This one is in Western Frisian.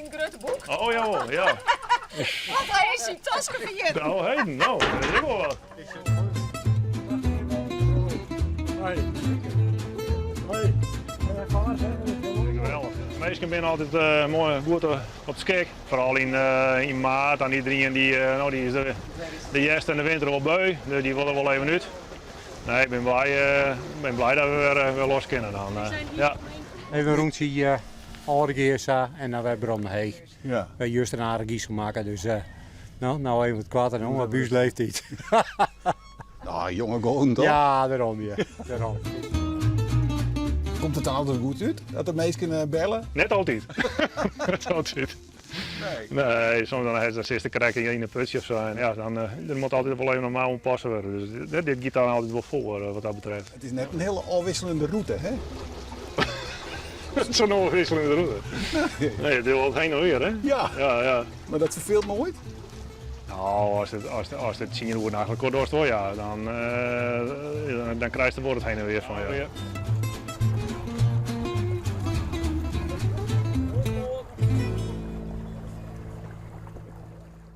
syn grutte boek. Oh jawol, ja. Want hy is syn taske ferjitten. Oh heden, no, dat is ek wol wat. Hoi. Hoi. Geweldich. Minsken binne altyd moai goed op 't skik. Foaral yn yn maart, dan iderien dy, no, dy is de, de hjerst en de winter wol beu, dus dy wolle wol even út. Nee, ik bin blij, bin blij dat we wer, wer los kinne dan. Ja. Even in rûntsje Aldegea sa en dan wer werom nei Heech. Ja. We ha juster in aardich giesel makke, dus no, no even wat koarter, no, op ús leeftiid. Nou, jonge goaden toch? Ja, dêrom, ja. Dêrom. Komt it dan altyd goed út dat de minsken belle? Net altyd. Net altyd. Nee. Nee, soms dan hast sitst krekt yn in putsje of sa en ja, dan der moat altyd wol even normaal oanpasse wurde. Dus dit giet dan altyd wol foar wat dat betreft. It is net in hiele ôfwisseljende rûte, hè? Zo'n ôfwisseljende rûte. Nee, it is wol it hinne en weer, hè? Ja. Ja, ja. Mar dat ferfeelt noait? No, ast it, ast, ast it tsien oeren achter elkoar dochst wol, ja, dan, dan krijst der wol it hinne en weer fan, ja.